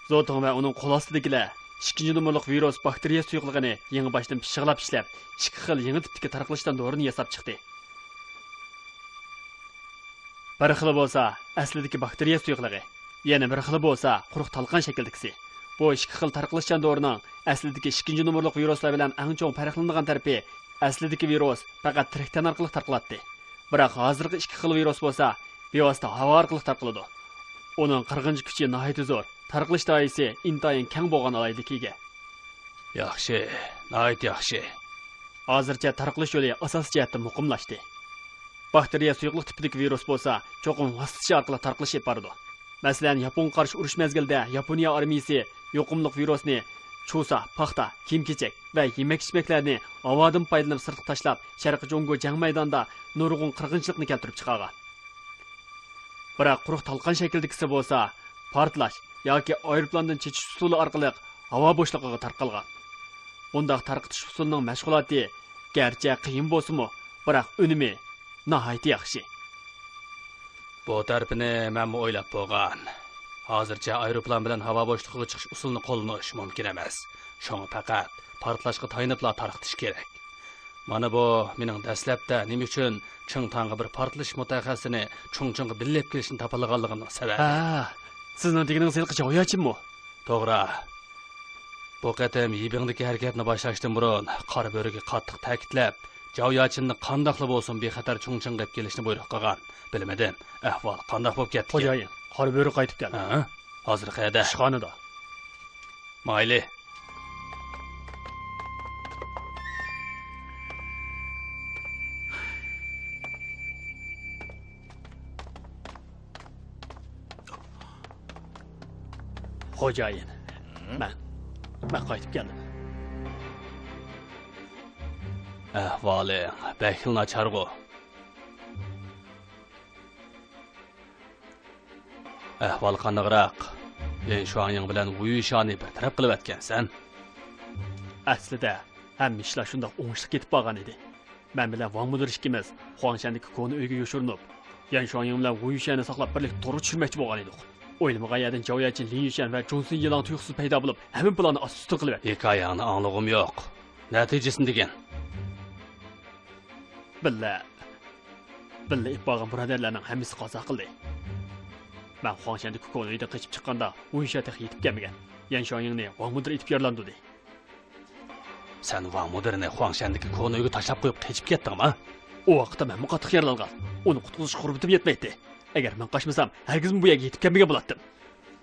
زوتۇڭ ۋە ئۇنىڭ قول ئاستىدىكىلەر ئىككىنچى نومۇرلۇق ۋىرۇس باكتېرىيە سۇيۇقلۇقىنى يېڭى باشتىن پىششىقلاپ ئىشلەپ، ئىككى خىل يېڭى تىپتىكى تارقىلىشچان دورىنى ياساپ چىقتى. بىر خىلى بولسا ئەسلىدىكى باكتېرىيە سۇيۇقلۇقى، يەنە بىر خىلى بولسا قۇرۇق تالقان شەكلىدىكىسى. بۇ ئىككى خىل تارقىلىشچان دورىنىڭ ئەسلىدىكى ئىككىنچى نومۇرلۇق ۋىرۇسلار بىلەن ئەڭ چوڭ پەرقلىنىدىغان تەرىپى، ئەسلىدىكى ۋىرۇس پەقەت تىرىك تەن ئارقىلىق تارقىلاتتى. بىراق ھازىرقى ئىككى خىل ۋىرۇس بولسا بىۋاسىتە ھاۋا ئارقىلىق تارقىلىدۇ. ئۇنىڭ قىرغىنچىلىك كۈچى ناھايىتى زور، تارقىلىش دائىرىسى ئىنتايىن كەڭ بولغان ئالاھىدىلىككە ئىگە. ياخشى، ناھايىتى ياخشى. ھازىرچە تارقىلىش يولى ئاساسىي جەھەتتىن مۇقىملاشتى. باكتېرىيە سۇيۇقلۇق تىپىدىكى ۋىرۇس بولسا چوقۇم ۋاسىتىچى ئارقىلىق تارقىلىش ئېلىپ بارىدۇ. مەسىلەن، ياپونغا قارشى ئۇرۇش مەزگىلىدە ياپونىيە ئارمىيىسى يۇقۇملۇق ۋىرۇسنى چۇسا، پاختا، كىيىم-كېچەك ۋە يېمەك-ئىچمەكلەرنى ھاۋادىن پايدىلىنىپ سىرتقا تاشلاپ، شەرقىي جۇڭگو جەڭ مەيدانىدا نۇرغۇن قىرغىنچىلىقنى كەلتۈرۈپ چىقارغان. بىراق قۇرۇق تالقان شەكلىدىكىسى بولسا پارتلاش ياكى ئايروپىلاندىن چېچىش ئۇسۇلى ئارقىلىق ھاۋا بوشلۇقىغا تارقالغان. بۇنداق تارقىتىش ئۇسۇلىنىڭ مەشغۇلاتى گەرچە قىيىن بولسىمۇ، بىراق ئۈنۈمى ناھايىتى ياخشى. بۇ تەرىپىنى مەنمۇ ئويلاپ بولغان. ھازىرچە ئايروپىلان بىلەن ھاۋا بوشلۇقىغا چىقىش ئۇسۇلىنى قوللىنىش مۇمكىن ئەمەس. شۇڭا پەقەت پارتلاشقا تايىنىپلا تارقىتىش كېرەك. مانا بۇ مېنىڭ دەسلەپتە نېمە ئۈچۈن چىڭتاڭغا بىر پارتلىتىش مۇتەخەسسىسىنى چۇڭچىڭغا بىللە ئېلىپ كېلىشنى تاپىلىغانلىقىمنىڭ سەۋەبى. ھە، سىزنىڭ دېگىنىڭىز ھېلىقى جاۋياچىنمۇ؟ توغرا. بۇ قېتىم يىبىڭدىكى ھەرىكەتنى باشلاشتىن بۇرۇن قارا بۆرىگە قاتتىق تەكىتلەپ، جاۋياچىننى قانداقلا بولسۇن بىخەتەر چۇڭچىڭغا ئېلىپ كېلىشنى بۇيرۇق قىلغان. بىلمىدىم، ئەھۋال قانداق بولۇپ كەتتىكىن؟ خوجايىن، قارا بۆرە قايتىپ كەلدى. ھە؟ ھازىر قەيەردە؟ ئىشخانىدا. مايلى. خوجايىن، مەن، مەن قايتىپ كەلدىم. ئەھۋالىڭ بەكلا ناچارغۇ. ئەھۋال قانداقراق؟ يەن شۇاڭيىڭ بىلەن ۋۇ يۈشانى بىر تەرەپ قىلىۋەتكەنسەن. ئەسلىدە ھەممە ئىشلار شۇنداق ئوڭۇشلۇق كېتىپ بارغان ئىدى. مەن بىلەن ۋاڭ مۇدىر ئىككىمىز خۇاڭشەندىكى كونا ئۆيگە يوشۇرۇنۇپ، يەن شۇاڭيىڭ بىلەن ۋۇ يۈشەننى ساقلاپ بىرلىكتە تورغا چۈشۈرمەكچى بولغان ئىدۇق. ئويلىمىغان يەردىن جاۋ ياچىن، لىن يۈشەن ۋە جۇن سىن يىلاڭ تۇيۇقسىز پەيدا بولۇپ، ھەممە پىلاننى ئاست-ئۈستۈن قىلىۋەتتى. ھېكايەڭنى ئاڭلىغۇم يوق. نەتىجىسىنى دېگىن. بىللە، بىللە ئېلىپ بارغان بۇرادەرلەرنىڭ ھەممىسى قازا قىلدى. مەن خۇاڭشەندىكى كونا ئۆيدىن قېچىپ چىققاندا، ۋۇ يۈشەن تېخى يېتىپ كەلمىگەن. يەن شۇاڭيىڭنى ۋاڭ مۇدىر ئېتىپ يارىلاندۇردى. سەن ۋاڭ مۇدىرنى خۇاڭشەندىكى كونا ئۆيگە تاشلاپ قويۇپ قېچىپ كەتتىڭما؟ ئۇ ۋاقىتتا مەنمۇ قاتتىق يارىلانغان. ئۇنى قۇتقۇزۇش قۇربىتىم يەتمەيتتى. ئەگەر مەن قاچمىسام، ھەرگىزمۇ بۇ يەرگە يېتىپ كەلمىگەن بولاتتىم.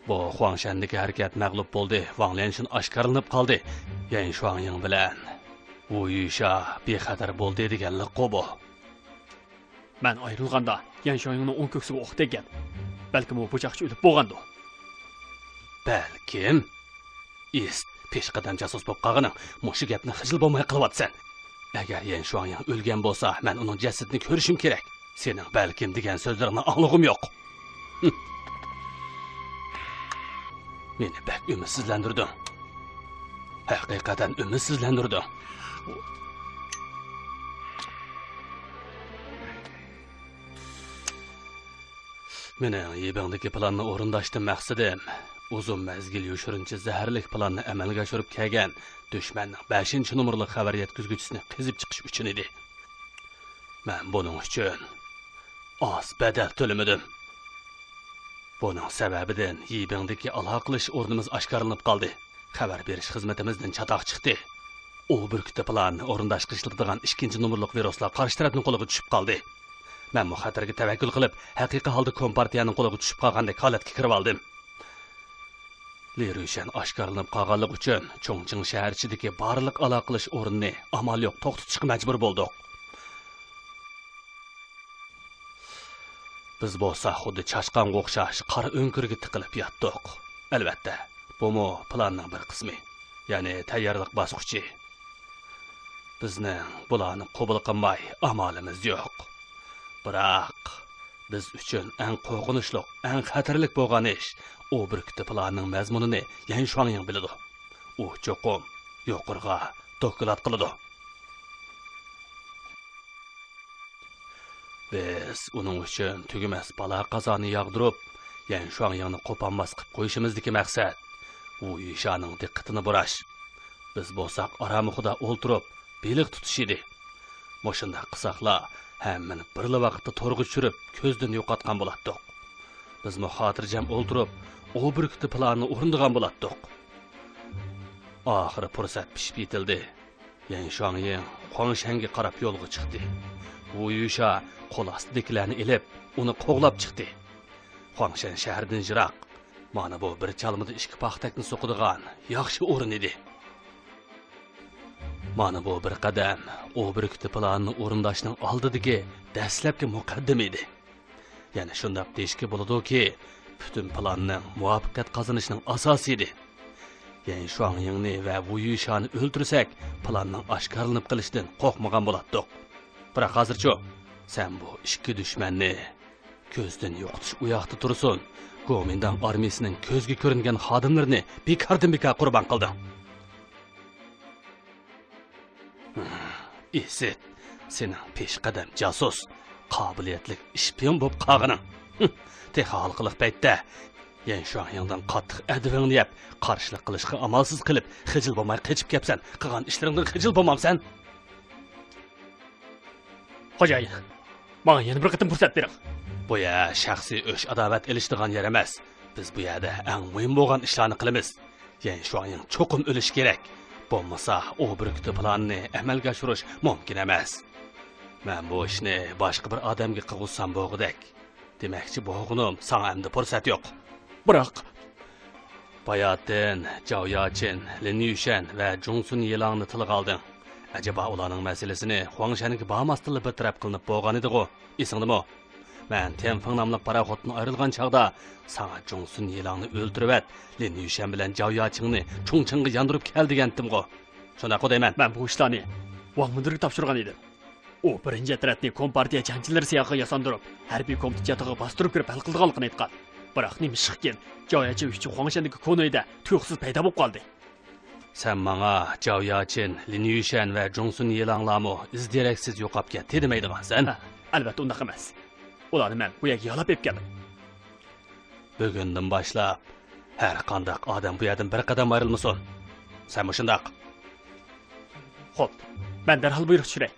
بۇ خۇاڭشەندىكى ھەرىكەت مەغلۇپ بولدى، ۋاڭ ليەنشۈن ئاشكارىلىنىپ قالدى. يەن شۇاڭيىڭ بىلەن ۋۇ يۈشا بىخەتەر بولدى دېگەنلىكقۇ بۇ. مەن ئايرىلغاندا، يەن شۇاڭيىڭنىڭ ئوڭ كۆكسىگە ئوق تەگكەن. بەلكىم ئۇ بۇ چاغقىچە ئۆلۈپ بولغاندۇ. بەلكىم. ئىست، پېشقەدەم جاسۇس بولۇپ قالغىنىڭ، مۇشۇ گەپنى خىجىل بولماي قىلىۋاتىسەن. ئەگەر يەن شۇاڭيىڭ ئۆلگەن بولسا، مەن ئۇنىڭ جەسىتىنى كۆرۈشۈم كېرەك. سېنىڭ بەلكىم دېگەن سۆزلىرىڭنى ئاڭلىغۇم يوق. مېنى بەك ئۈمىدسىزلەندۈردۈڭ. ھەقىقەتەن ئۈمىدسىزلەندۈردۈڭ. مېنىڭ يىبىڭدىكى پىلاننى ئورۇنداشتىن مەقسىتىم، ئۇزۇن مەزگىل يوشۇرۇنچە زەھەرلىك پىلاننى ئەمەلگە ئاشۇرۇپ كەلگەن دۈشمەننىڭ بەشىنچى نومۇرلۇق خەۋەر يەتكۈزگۈچىسىنى قېزىپ چىقىش ئۈچۈن ئىدى. مەن بۇنىڭ ئۈچۈن ئاز بەدەل تۆلىمىدىم. بۇنىڭ سەۋەبىدىن يىبىڭدىكى ئالاقىلىشىش ئورنىمىز ئاشكارىلىنىپ قالدى. خەۋەر بېرىش خىزمىتىمىزدىن چاتاق چىقتى. ئۇ بۈركۈتى پىلانىنى ئورۇنداشقا ئىشلىتىدىغان ئىككىنچى نومۇرلۇق ۋىرۇسلار قارشى تەرەپنىڭ قولىغا چۈشۈپ قالدى. مەنمۇ خەتەرگە تەۋەككۈل قىلىپ، ھەقىقىي ھالدا كومپارتىيەنىڭ قولىغا چۈشۈپ قالغاندەك ھالەتكە كىرىۋالدىم. لى رۇيشەن ئاشكارىلىنىپ قالغانلىقى ئۈچۈن، چۇڭچىڭ شەھەر ئىچىدىكى بارلىق ئالاقىلىشىش ئورنىنى ئامال يوق توختىتىشقا مەجبۇر بولدۇق. بىز بولسا خۇددى چاشقانغا ئوخشاش قارا ئۆڭكۈرگە تىقىلىپ ياتتۇق. ئەلۋەتتە، بۇمۇ پىلاننىڭ بىر قىسمى، يەنى تەييارلىق باسقۇچى. بىزنىڭ بۇلارنى قوبۇل قىلماي ئامالىمىز يوق. بىراق، بىز ئۈچۈن ئەڭ قورقۇنچلۇق، ئەڭ خەتەرلىك بولغان ئىش، ئۇ بۈركۈتى پىلانىنىڭ مەزمۇنىنى يەن شۇاڭيىڭ بىلىدۇ. ئۇ چوقۇم يۇقىرىغا دوكلات قىلىدۇ. بىز ئۇنىڭ ئۈچۈن تۈگىمەس بالا-قازانى ياغدۇرۇپ، يەن شۇاڭيىڭنى قوپالماس قىلىپ قويۇشىمىزدىكى مەقسەت ۋۇ يۈشانىڭ دىققىتىنى بۇراش. بىز بولساق ئارامۇخىدا ئولتۇرۇپ، بېلىق تۇتۇش ئىدى. مۇشۇنداق قىلساقلا، ھەممىنى بىرلا ۋاقىتتا تورغا چۈشۈرۈپ، كۆزدىن يوقاتقان بولاتتۇق. بىزمۇ خاتىرجەم ئولتۇرۇپ، ئوۋ بۈركۈتى پىلانىنى ئورۇندىغان بولاتتۇق. ئاخىرى پۇرسەت پىشىپ يېتىلدى. يەن شۇاڭيىڭ خۇاڭشەنگە قاراپ يولغا چىقتى. ۋۇ يۈشا قول ئاستىدىكىلەرنى ئېلىپ، ئۇنى قوغلاپ چىقتى. خۇاڭشەن شەھەردىن يىراق. مانا بۇ بىر چالمىدا ئىككى پاختەكنى سوقىدىغان ياخشى ئورۇن ئىدى. مانا بۇ بىر قەدەم ئوۋ بۈركۈتى پىلانىنى ئورۇنداشنىڭ ئالدىدىكى دەسلەپكى مۇقەددىمە ئىدى. يەنە شۇنداق دېيىشكە بولىدۇكى، پۈتۈن پىلاننىڭ مۇۋەپپەقىيەت قازىنىشىنىڭ ئاساسى ئىدى. يەن شۇاڭيىڭنى ۋە ۋۇ يۈشانى ئۆلتۈرسەك، پىلاننىڭ ئاشكارىلىنىپ قېلىشىدىن قورقمىغان بولاتتۇق. بىراق ھازىرچۇ؟ سەن بۇ ئىككى دۈشمەننى كۆزدىن يوقىتىش ئۇياقتا تۇرسۇن، گومىنداڭ ئارمىيىسىنىڭ كۆزگە كۆرۈنگەن خادىملىرىنى بىكاردىن بىكار قۇربان قىلدىڭ. ئىسىت، سېنىڭ پېشقەدەم جاسۇس، قابىلىيەتلىك ئىشپىيون بولۇپ قالغىنىڭ. تېخى ھالقىلىق پەيتتە يەن شۇاڭيىڭدىن قاتتىق ئەدىۋىڭنى يەپ، قارشىلىق قىلىشقا ئامالسىز قېلىپ، خىجىل بولماي قېچىپ كەپسەن، قىلغان ئىشلىرىڭدىن خىجىل بولمامسەن؟ خوجايىن، ماڭا يەنە بىر قېتىم پۇرسەت بېرىڭ. بۇ يەر شەخسىي ئۆچ-ئاداۋەت ئېلىشىدىغان يەر ئەمەس. بىز بۇ يەردە ئەڭ مۇھىم بولغان ئىشلارنى قىلىمىز. يەن شۇاڭيىڭ چوقۇم ئۆلۈشى كېرەك. بولمىسا، ئوۋ بۈركۈتى پىلانىنى ئەمەلگە ئاشۇرۇش مۇمكىن ئەمەس. مەن بۇ ئىشنى باشقا بىر ئادەمگە قىلغۇزسام بولغۇدەك. دېمەكچى بولغىنىم، ساڭا ئەمدى پۇرسەت يوق. بىراق، باياتىن جاۋ ياچىن، لىن يۈشەن ۋە جۇڭسۇن يىلاڭنى تىلغا ئالدىڭ. ئەجەبا ئۇلارنىڭ مەسىلىسىنى خۇاڭشەنگە بارماستىنلا بىر تەرەپ قىلىنىپ بولغانىدىغۇ؟ ئېسىڭدىمۇ؟ مەن تيەنفېڭ ناملىق پاراخوتتىن ئايرىلغان چاغدا ساڭا جۇڭسۇن يىلاڭنى ئۆلتۈرۈۋەت، لىن يۈشەن بىلەن جاۋ ياچىڭنى چۇڭچىڭغا ياندۇرۇپ كەل دېگەنتىمغۇ. شۇنداققۇ دەيمەن؟ مەن بۇ ئىشلارنى ۋاڭ مۇدىرغا تاپشۇرغان ئىدىم. ئۇ بىرىنچى ئەترەتنى كومپارتىيە جەڭچىلىرى سىياقىغا ياساندۇرۇپ، ھەربىي كومىتېت چاتىقىغا باستۇرۇپ كىرىپ ھەل قىلىدىغانلىقىنى ئېيتقان. بىراق نېمىشقىكىن، جاۋ ياچىن ئۈچۈن خۇاڭشەندىكى كونا ئۆيدە تۇيۇقسىز پەيدا بولۇپ قالدى. سەن ماڭا جاۋ ياچىن، لىن يۈشەن ۋە جۇڭسۇن يىلاڭلارمۇ ئىز دېرەكسىز يوقاپ كەتتى دېمەيدىغانسەن؟ ھە، ئەلۋەتتە ئۇنداق ئەمەس. ئۇلارنى مەن بۇ يەرگە يالاپ ئېلىپ كەلدىم. بۈگۈندىن باشلاپ ھەر قانداق ئادەم بۇ يەردىن بىر قەدەم ئايرىلمىسۇن. سەنمۇ شۇنداق. خوپ، مەن دەرھال بۇيرۇق چۈشۈرەي.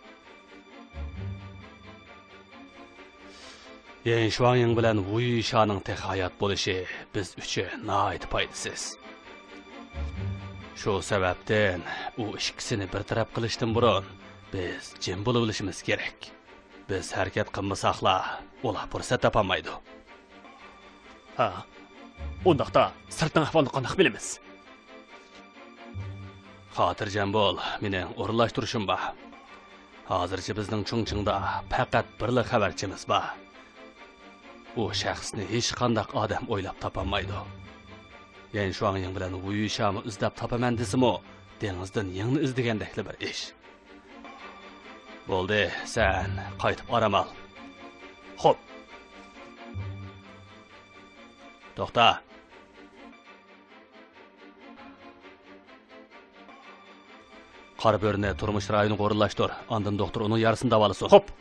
يەن شۇاڭيىڭ بىلەن ۋۇ يۈشانىڭ تېخى ھايات بولۇشى بىز ئۈچۈن ناھايىتى پايدىسىز. شۇ سەۋەبتىن ئۇ ئىككىسىنى بىر تەرەپ قىلىشتىن بۇرۇن بىز جىم بولۇۋېلىشىمىز كېرەك. بىز ھەرىكەت قىلمىساقلا، ئۇلار پۇرسەت تاپالمايدۇ. ھە، ئۇنداقتا سىرتنىڭ ئەھۋالىنى قانداق بىلىمىز؟ خاتىرجەم بول، مېنىڭ ئورۇنلاشتۇرۇشۇم بار. ھازىرچە بىزنىڭ چۇڭچىڭدا پەقەت بىرلا خەۋەرچىمىز بار. ئۇ شەخسنى ھېچقانداق ئادەم ئويلاپ تاپالمايدۇ. يەن شۇاڭيىڭ بىلەن ۋۇ يۈشامۇ ئىزدەپ تاپىمەن دېسىمۇ، دېڭىزدىن يىڭنە ئىزدىگەندەكلا بىر ئىش. بولدى، سەن قايتىپ ئارام ئال. خوپ. توختا. قارا بۆرىنى تۇرمۇش رايونىغا ئورۇنلاشتۇر، ئاندىن دوختۇر ئۇنىڭ يارىسىنى داۋالىسۇن. خوپ.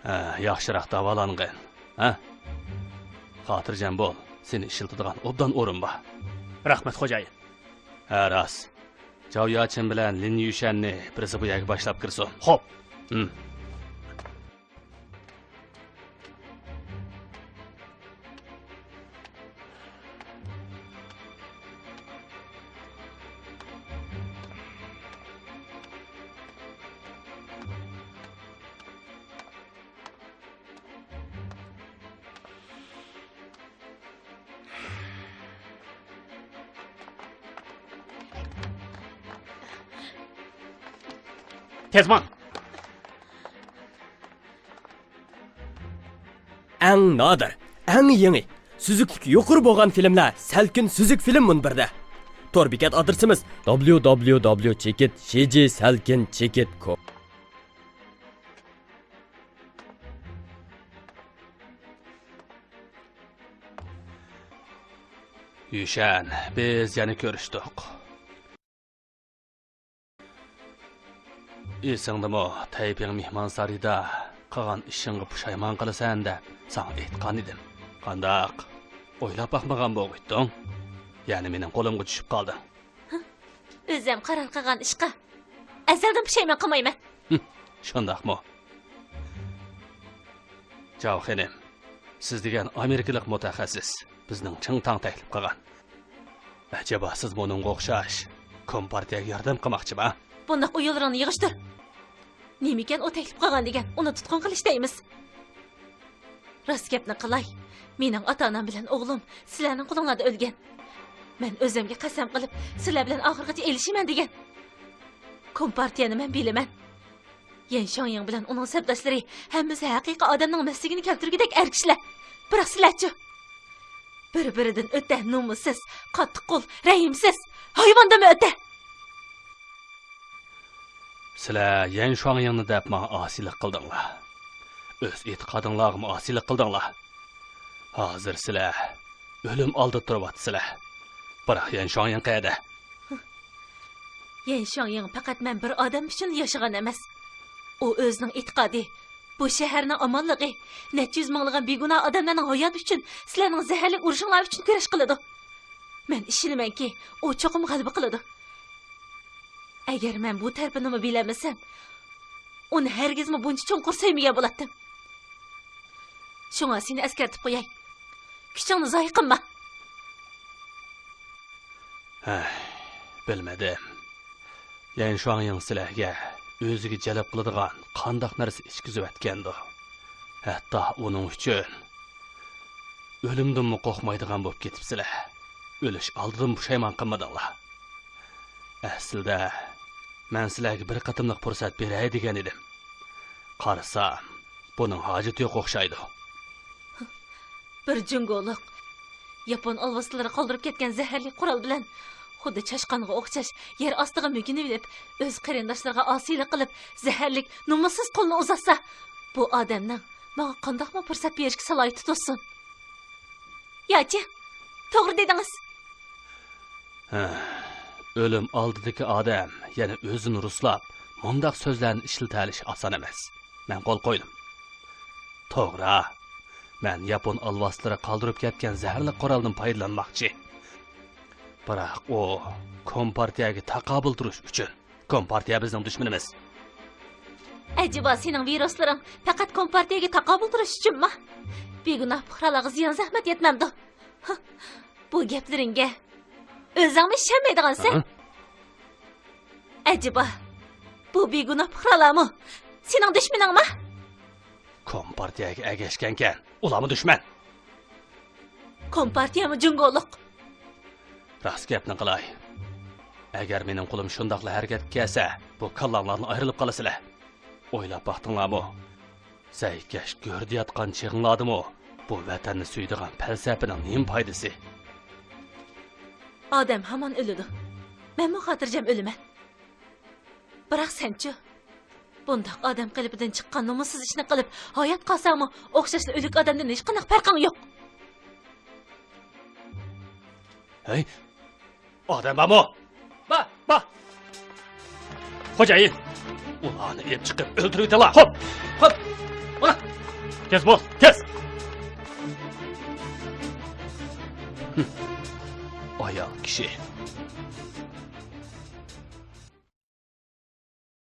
ھە، ياخشىراق داۋالانغىن. ھە؟ خاتىرجەم بول، سېنى ئىشلىتىدىغان ئوبدان ئورۇن بار. رەھمەت، خوجايىن. ھە، راست. جاۋ ياچىن بىلەن لىن يۈشەننى بىرسى بۇ يەرگە باشلاپ كىرسۇن. خوپ. ھىم. تېز ماڭ! ئەڭ نادىر، ئەڭ يېڭى، سۈزۈكلۈكى يۇقىرى بولغان فىلىملەر سەلكىن سۈزۈك فىلىم مۇنبىرىدە. تور بېكەت ئادرېسىمىز دابليۇ دابليۇ دابليۇ چېكىت شى جى سەلكىن چېكىت كوم. يۈشەن، بىز يەنە كۆرۈشتۇق. ئېسىڭدىمۇ، تەيپىڭ مېھمانسارىيىدا قىلغان ئىشىڭغا پۇشايمان قىلىسەن دەپ ساڭا ئېيتقان ئىدىم. قانداق؟ ئويلاپ باقمىغان بولغۇيتتۇڭ؟ يەنە مېنىڭ قولۇمغا چۈشۈپ قالدىڭ. ئۆزۈم قارار قىلغان ئىشقا ئەزەلدىن پۇشايمان قىلمايمەن. ھىم، شۇنداقمۇ؟ جاۋ خېنىم، سىز دېگەن ئامېرىكىلىق مۇتەخەسسىس بىزنىڭ چىڭ تاڭ تەكلىپ قىلغان. ئەجەبا سىزمۇ ئۇنىڭغا ئوخشاش كومپارتىيەگە ياردەم قىلماقچىما؟ بۇنداق ئويۇنلىرىڭنى يىغىشتۇر. نېمىكەن ئۇ تەكلىپ قىلغان دېگەن، ئۇنى تۇتقۇن قىلىش دەيمىز. راست گەپنى قىلاي، مېنىڭ ئاتا-ئانام بىلەن ئوغلۇم سىلەرنىڭ قولۇڭلاردا ئۆلگەن. مەن ئۆزۈمگە قەسەم قىلىپ، سىلەر بىلەن ئاخىرغىچە ئېلىشىمەن دېگەن. كومپارتىيەنى مەن بىلىمەن. يەن شاڭيىڭ بىلەن ئۇنىڭ سەپداشلىرى ھەممىسى ھەقىقىي ئادەمنىڭ مەستلىكىنى كەلتۈرگۈدەك ئەر كىشىلەر. بىراق سىلەرچۇ؟ بىر-بىرىدىن ئۆتە نومۇسسىز، قاتتىق قول، رەھىمسىز، ھايۋاندىنمۇ ئۆتە. سىلەر يەن شۇاڭيىڭنى دەپ ماڭا ئاسىيلىق قىلدىڭلار. ئۆز ئېتىقادىڭلارغىمۇ ئاسىيلىق قىلدىڭلار. ھازىر سىلەر ئۆلۈم ئالدىدا تۇرۇۋاتىسىلەر. بىراق يەن شۇاڭيىڭ قەيەردە؟ يەن شۇاڭيىڭ پەقەت مەن بىر ئادەم ئۈچۈن ياشىغان ئەمەس. ئۇ ئۆزىنىڭ ئېتىقادى، بۇ شەھەرنىڭ ئامانلىقى، نەچچە يۈز مىڭلىغان بىگۇناھ ئادەملەرنىڭ ھاياتى ئۈچۈن، سىلەرنىڭ زەھەرلىك ئۇرۇشۇڭلار ئۈچۈن كۈرەش قىلىدۇ. مەن ئىشىنىمەنكى، ئۇ چوقۇم غەلىبە قىلىدۇ. ئەگەر مەن بۇ تەرىپىنىمۇ بىلەلمىسەم، ئۇنى ھەرگىزمۇ بۇنچە چوڭقۇر سۆيمىگەن بولاتتىم. شۇڭا سېنى ئەسكەرتىپ قوياي. كۈچۈڭنى زايە قىلما. ھەي، بىلمىدىم. يەن شۇاڭيىڭ سىلەرگە ئۆزىگە جەلپ قىلىدىغان قانداق نەرسە ئىچكۈزۈۋەتكەندۇ؟ ھەتتا ئۇنىڭ ئۈچۈن ئۆلۈمدىنمۇ قورقمايدىغان بولۇپ كېتىپسىلەر. ئۆلۈش ئالدىدىن پۇشايمان قىلمىدىڭلار. ئەسلىدە، مەن سىلەرگە بىر قېتىملىق پۇرسەت بېرەي دېگەن ئىدىم. قارىسام، بۇنىڭ ھاجىتى يوق ئوخشايدۇ. بىر جۇڭگولۇق ياپون ئالۋاستىلىرى قالدۇرۇپ كەتكەن زەھەرلىك قورال بىلەن خۇددى چاشقانغا ئوخشاش يەر ئاستىغا مۆكۈنۈۋېلىپ، ئۆز قېرىنداشلىرىغا ئاسىيلىق قىلىپ، زەھەرلىك، نومۇسسىز قولىنى ئۇزاتسا، بۇ ئادەمنىڭ ماڭا قانداقمۇ پۇرسەت بېرىشكە سالاھىيىتى توسسۇن؟ ياچى، توغرا دېدىڭىز. ھە، ئۆلۈم ئالدىدىكى ئادەم يەنە ئۆزىنى رۇسلاپ، مۇنداق سۆزلەرنى ئىشلىتەلىشى ئاسان ئەمەس. مەن قول قويدۇم. توغرا، مەن ياپون ئالۋاستىلىرى قالدۇرۇپ كەتكەن زەھەرلىك قورالدىن پايدىلانماقچى. بىراق ئۇ كومپارتىيەگە تاقابىل تۇرۇش ئۈچۈن. كومپارتىيە بىزنىڭ دۈشمىنىمىز. ئەجەبا سېنىڭ ۋىرۇسلىرىڭ پەقەت كومپارتىيەگە تاقابىل تۇرۇش ئۈچۈنمۇ؟ بىگۇناھ پۇقرالارغا زىيان-زەخمەت يەتمەمدۇ؟ ھە، بۇ گەپلىرىڭگە ئۆزۈڭمۇ ئىشەنمەيدىغانسەن. ھە؟ ئەجەبا، بۇ بىگۇناھ پۇقرالارمۇ سېنىڭ دۈشمىنىڭمۇ؟ كومپارتىيەگە ئەگەشكەنكەن، ئۇلارمۇ دۈشمەن. كومپارتىيەمۇ جۇڭگولۇق. راست گەپنى قىلاي. ئەگەر مېنىڭ قولۇم شۇنداقلا ھەرىكەتكە كەلسە، بۇ كاللاڭلاردىن ئايرىلىپ قالىسىلەر. ئويلاپ باقتىڭلارمۇ؟ زەيكەش گۆردە ياتقان چېغىڭلاردىمۇ بۇ ۋەتەننى سۆيىدىغان پەلسەپىنىڭ نېمە پايدىسى؟ ئادەم ھامان ئۆلىدۇ. مەنمۇ خاتىرجەم ئۆلىمەن. بىراق سەنچۇ؟ بۇنداق ئادەم قېلىپىدىن چىققان نومۇسسىز ئىشنى قىلىپ، ھايات قالساڭمۇ ئوخشاشلا ئۆلۈك ئادەمدىن ھېچقانداق پەرقىڭ يوق. ھەي، ئادەم بارمۇ؟ بار، بار. خوجايىن، ئۇلارنى ئېلىپ چىقىپ ئۆلتۈرۈۋېتىڭلار. خوپ. خوپ. ئۇلا. تېز بول، تېز. ھىم. ئايال كىشى.